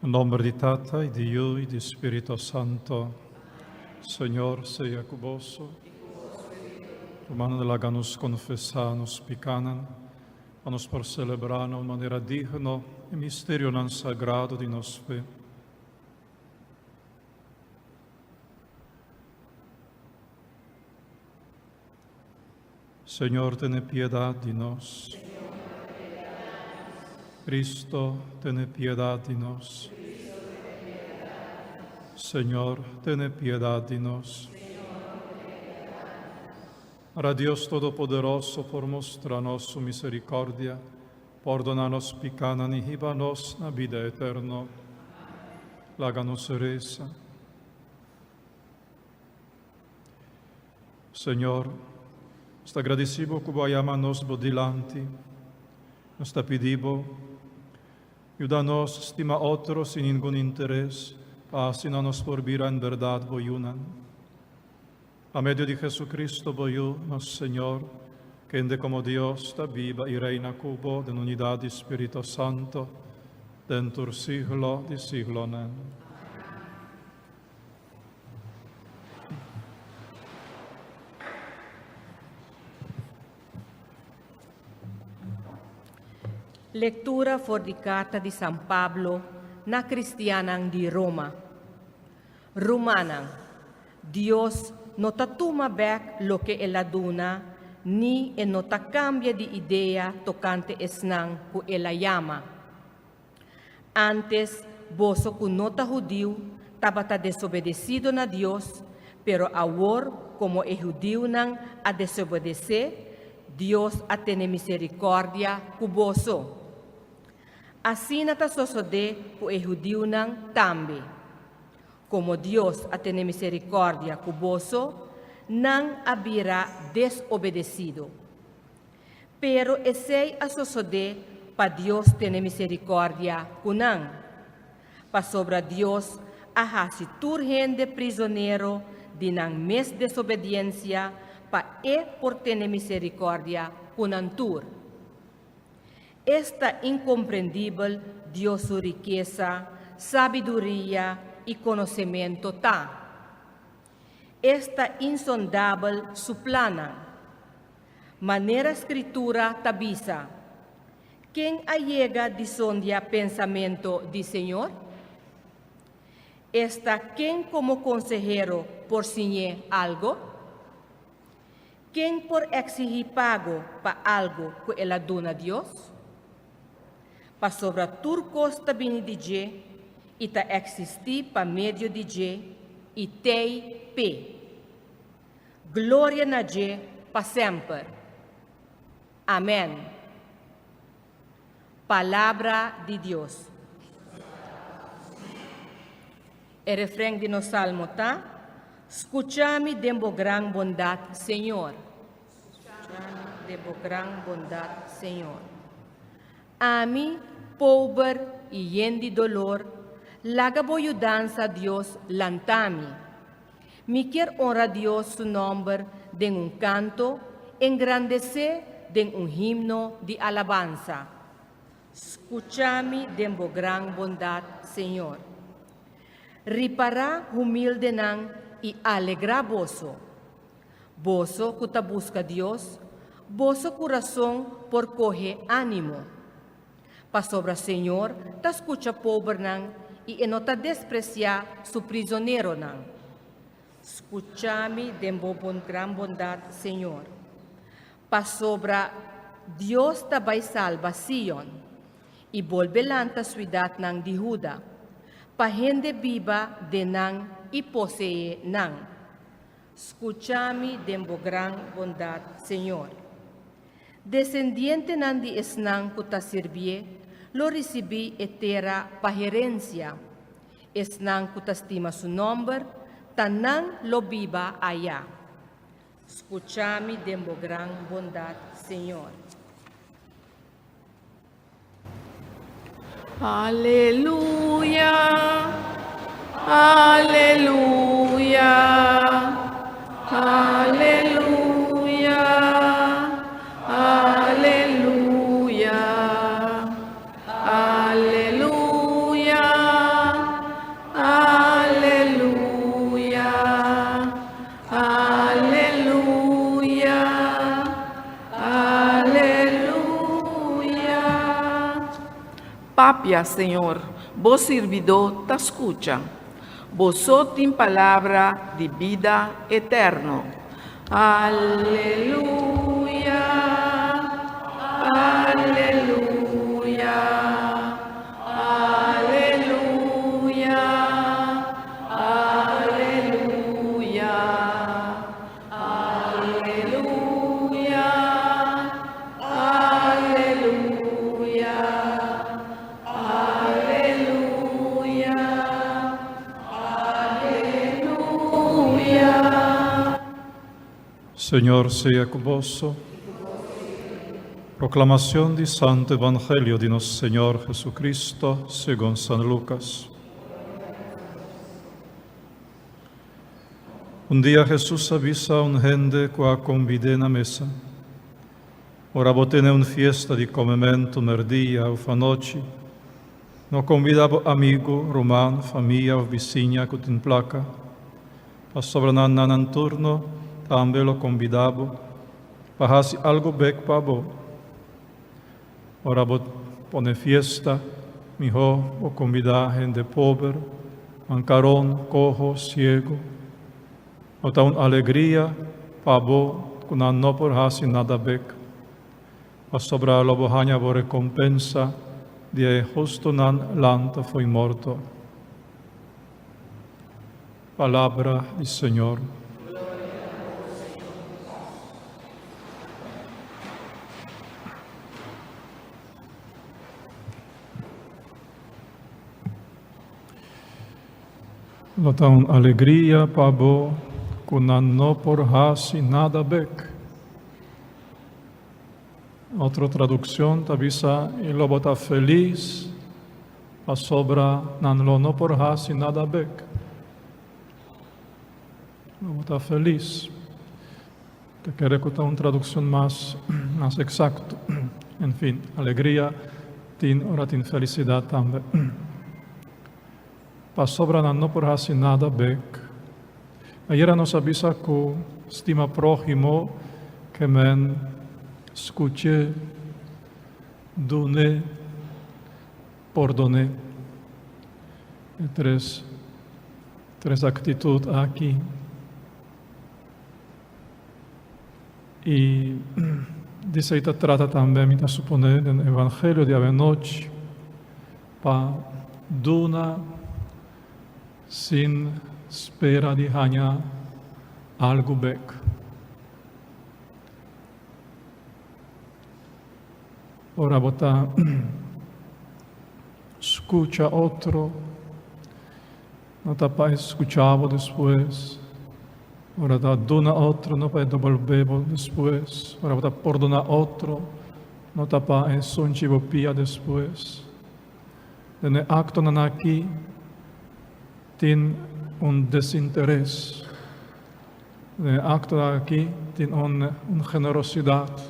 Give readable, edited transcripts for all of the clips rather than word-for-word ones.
Nomber di Tata y di Yu y di Spirito Santo. Señor sea cu boso. Rumannan, laga nos confesa nos picanan, pa nos por celebra na un manera digno e misterionan sagrado di nos fe. Señor, tene piedad di nos. Cristo, tene piedad di nos. Señor, tene piedad di nos. Ora Dios Todopoderoso por mustra nos su misericordia, pordona nos picanan y hiba nos na bida eterno. Laga nos reza. Señor, nos ta gradisí Bo ku Bo a yama nos Bo dilanti. Nos ta pidi Bo, yuda nos stima otro sin ningun interes, pa asina nos por bira en bèrdat Bo yunan. Pa medio di Jesucristo, Bo Yu, nos Señor, kende komo Dios ta biba i reina ku Bo den unidat di Spirito Santo, den tur siglo di siglonan. Lectura for di carta di San Pablo na cristiannan di Roma. Rumannan, Dios no ta tuma bek loke el a duna ni e no ta cambia di idea tocante esnan cu el a yama. Ántes, boso ku no ta hudiu tabata desobedesido na Dios, pero awor, komo e hudiunan a desobedesé, Dios a tene miserikòrdia ku boso. Asina ta sosodé ku e hudiunan tambe. Komo Dios a tene miserikòrdia ku boso, nan a bira desobedesido. Pero esei a sosodé pa Dios tene miserikòrdia ku nan, pasobra Dios a hasi tur hende prizonero di nan mes desobediensia pa e por tene miserikòrdia ku nan tur. Esta inkomprendibel Dios su rikesa, sabiduria i konosementu ta! Esta insondabel su plannan! Manera Scritura ta bisa, Ken a yega di sondia pensamento di Señor? Esta ken como consehero por siñ'é algo? Ken por exigí pago pa algo cu el a duna Dios? Pasobra tur cos ta bini di dje i ta existí pa medio di dje i t'ei p'e. Gloria na dje pa semper. Amen. Palabra di Dios. E refren di nos salmo ta, Scucha mi den bo gran bondad, Señor. Scucha mi den bo gran bondad, Señor. Ami, pober i yen di dolor, laga bo yudansa, Dios, lanta mi. Mi kier honra Dios su nomber den un canto, engrandecé den un himno di alabansa. Scucha mi den bo gran bondad, Señor. Ripará humildenan i alegrá boso. Boso cu ta busca Dios, boso curason por coge ánimo. Pasobra Señor ta skucha pobernan i e no ta despresiá su prizoneronan. Skucha mi den bo gran bondat, Señor. Pasobra Dios ta bai salba Sion i bolbe lanta suidatnan di Huda, pa hende biba den nan i poseé nan. Skucha mi den bo gran bondat, Señor. Desendientenan di esnan ku ta sirbié lo risibí e tera pa herensia. Esnan ku ta stima su nòmber, ta nan lo biba aya. Skucha mi den bo gran bondat, Señor. Aleluya, aleluya, aleluya, aleluya, aleluya. Papia, Señor, bo sirbidó ta skucha. Bo so tin palabra di bida eterno. Aleluya, aleluya, aleluya, aleluya, aleluya, aleluya, aleluya, aleluya. Señor sea ku boso. Proclamación di Santo Evangelio di nos Señor Jesucristo segun San Lucas. Un dia Hesus a bisa un hende ku a kombid'é na mesa, Ora bo tene un fiesta di komementu mèrdia òf anochi, no kombidá bo amigu, ruman, famia òf bisiña ku tin plaka, pasobra nan na nan turno tambe lo kombidá bo pa hasi algu bèk pa bo. Ora bo pone fiesta, mihó bo kombidá hende pober, mankaron, koho, siegu. Lo ta un alegria pa bo ku nan no por hasi nada bek, pasobra lo bo haña bo rekompensa di e hustunan lanta fo'i morto. Palabra di Señor. Lo ta un alegria pa bo ku nan no por hasi nada bek. Otro tradukshon ta bisa, I lo bo ta felis pasobra nan lo no por hasi nada bek. Lo bo ta felis. Ta kere ku ta un tradukshon mas mas eksakto. En fin, alegria tin ora tin felisidat tambe. Pasobra nan no por hasi nada bek. Ayera nos a bisa ku stima próhimo ke men skuch'é, dun'é, pordon'é. E tres tres aktitut aki. I di esei ta trata tambe, mi ta suponé, den Evangelio di awenochi, pa duna sin spera di haña algu bek. Ora bo ta skucha otro, no ta pa e skucha bo despues. Ora ta duna otro, no pa e debolbe bo despues. Ora bo ta pordona otro, no ta pa e sunchi bo pia despues. Den e aktonan aki tin un desinteres. Den e aktonan aki tin un un generosidat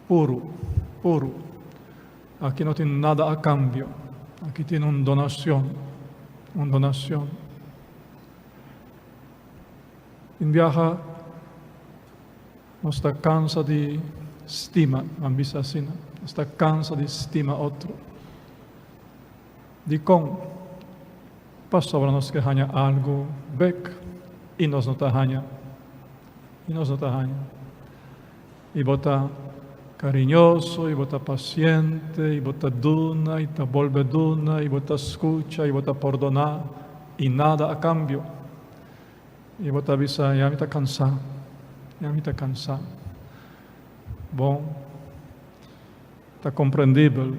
puru, puru. Aki no tin nada a kambio. Aki tin un donacion, un donacion. Tin biaha nos ta cansa di stima, nan bisa asina, nos ta cansa di stima otro. Dikon? Pasobra nos ke haña algu bek i nos no ta haña, i nos no ta haña. I bo ta kariñoso, i bo ta pasiente, i bo ta duna, i ta bolbe duna, i bo ta skucha, i bo ta pordoná, i nada a kambio. I bo ta bisa, Ya mi ta kansá, ya mi ta kansá. Bon, ta komprendibel,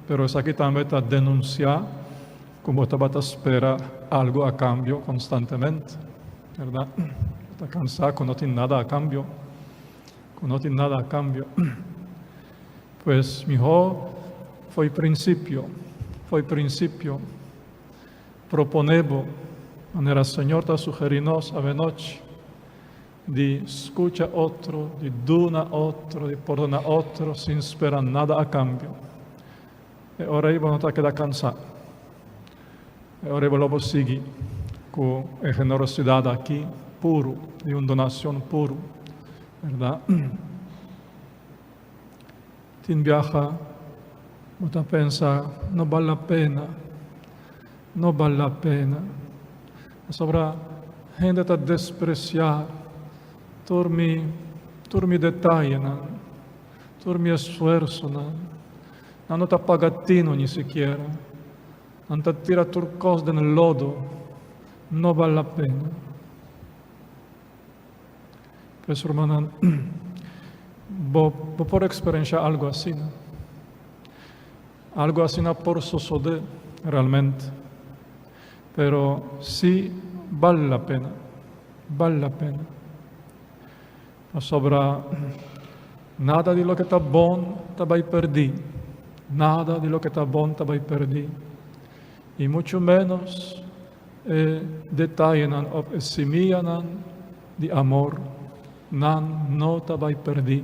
pero esaki tambe ta denunsiá ku bo tabata spera algu a kambio konstantemente, bèrdat? Bo ta kansá ku no tin nada a kambio, ku no tin nada a kambio. Pues mihó fo'i prinsipio, fo'i prinsipio proponé bo, manera Señor ta sugerí nos avenochi, Di scucha otro, di duna otro, di pordona otro sin spera nada a cambio. E ora ei bo no ta keda cansa. E ora ei bo lo bo sigui cu e generosidad aki puru, di un donacion puru, berdad? Tin biaha. Bo ta pensa, no bal la pena, no bal la pena. Pasobra hende ta despresiá tur mi, tur mi detayenan, tur mi esfuersonan. Nan no ta paga tino ni sikiera. Nan ta tira tur kos den lodo. No bal la pena. Pues rumannan, bo, bo por eksperenshá algu asina. Algu asina por sosodé realmente. Pero sí bal la pena, bal la pena. Pasobra nada di loke ta bon ta bai perdí. Nada di loke ta bon ta bai perdí. I muchu ménos e detayenan òf e simianan di amor, nan no ta bai perdí.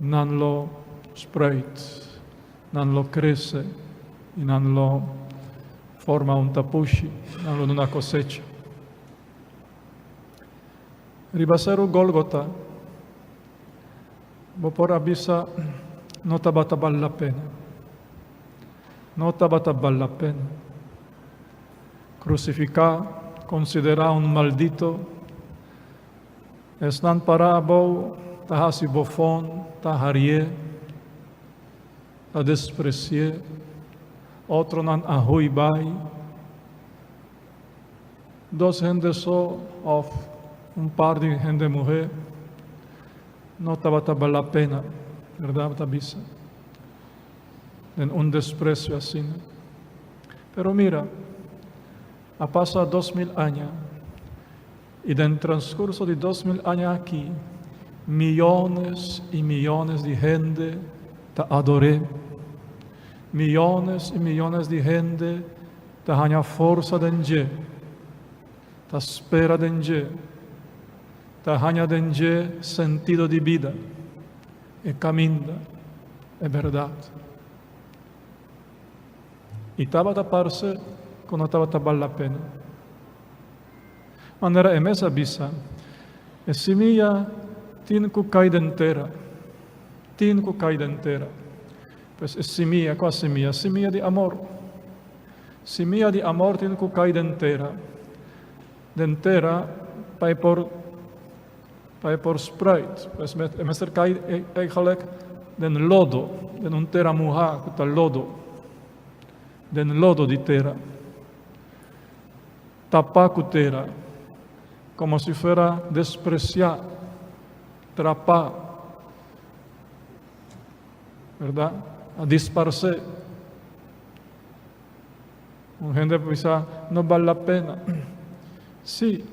Nan lo spruit, nan lo krese i nan lo forma un tapushi, nan lo duna kosecha. Riba Seru Gólgota, bo por a bisa, No tabata bal la pena. No tabata bal la pena. Krusifiká, konsiderá un maldito, esnan pará abou ta hasi bofon, ta harié, ta despresié, otronan a hui bai. Dos hende so òf un par di hende muhé no tabata bal la pena, bèrdat bo ta bisa? Den un despresio asina. Pero mira, a pasa 2000 aña i den transkurso di 2000 aña aki miyones i miyones di hende ta ador'é. Miyones i miyones di hende ta haña forsa den dje, ta spera den dje, ta haña den dje sentido di bida, e kaminda, e bèrdat. I tabata parse ku no tabata bal la pena. Manera e mes a bisa, e simia tin ku kai den tera, tin ku kai den tera. Pues e simia, kua simia? Simia di amor. Simia di amor tin ku kai den tera. Den tera pa e por pa e por spruit. Pues e mester kai eigenlijk den lodo, den un tera muhá ku ta lodo. Den lodo di tera. Tapá ku tera, komo si fuera despresiá, trapá. Berdad? A disparcé. Un hende por bisa, no bal la pena. Sí,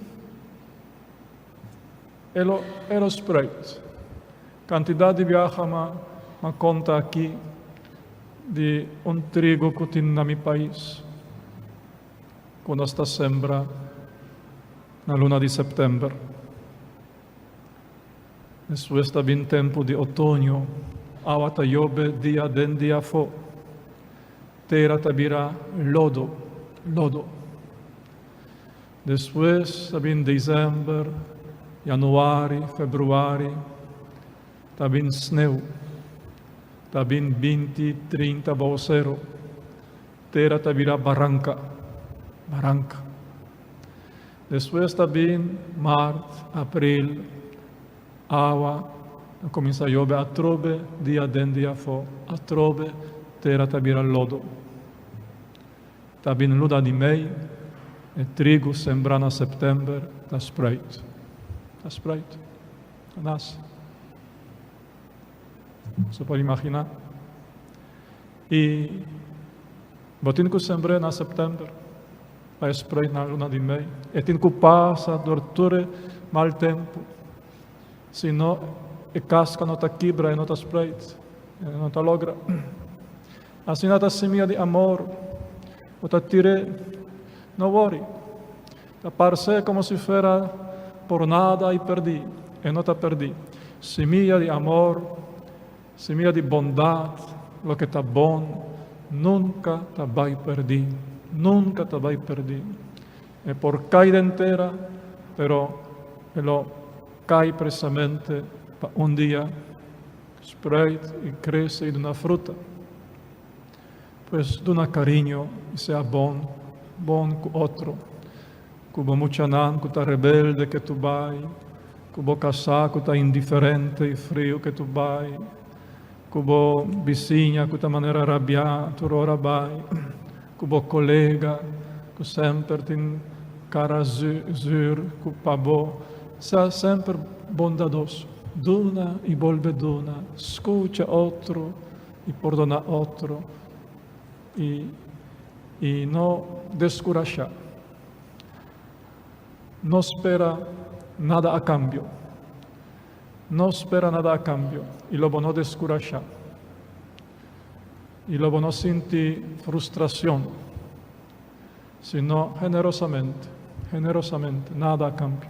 e lo, e lo spruit. Cantidad di biaha ma, ma conta aki di un trigo cu tin na mi pais, cu nos ta sembra na luna di september. Despues ta bin tempu di otoño, awa ta yobe dia den dia afó. Tera ta bira lodo, lodo. Despues ta bin desèmber, yanuari, februari, ta bin sneu. Ta bin 20, 30 bou sero. Tera ta bira baranka, baranka. Despues ta bin mart, april, awa ta kuminsá yobe atrobe dia den dia afó, atrobe tera ta bira lodo. Ta bin luna di mei, e trigu sembrá na sèptèmber ta spruit, ta spruit, ta nase. Boso por imaginá? I bo tin ku sembr'é na sèptèmber. Pa e sprei na luna di mei. E tin ku pasa dor tur e mal tempu. Si no, e kaska no ta kibra, e no ta spreit, e no ta logra. Asina ta simia di amor. Bo ta tir'é, no wori. Ta parse komo si fuera por nada i pèrdí. E no ta pèrdí. Simia di amor, simia di bondat, loke ta bon, nunka ta bai pèrdí. Nunka ta bai pèrdí. E por kai den tera, pero e lo kai presamente pa un dia spruit i krese i duna fruta. Pues duna kariño i sea bon, bon ku otro. Ku bo muchanan ku ta rebelde ke tu bai, ku bo kasá ku ta indiferente i friu ke tu bai, ku bo bisiña ku ta manera rabiá tur ora bai, ku bo kolega ku semper tin kara zür ku pa bo. Sea semper bondadoso. Duna i bolbe duna. Skucha otro i pordoná otro i i no deskurashá. No spera nada a kambio. No spera nada a kambio i lo bo no deskurashá. I lo bo no sinti frustrashon, sino generosamente, generosamente, nada a kambio.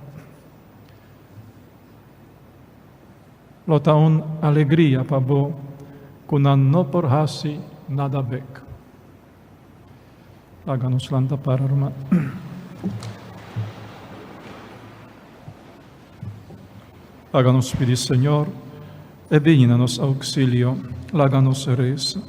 Lo ta un alegria pa bo ku nan no por hasi nada bek. Laga nos lanta para, ruman. Laga nos pidi Señor e bini na nos auxilio. Laga nos resa.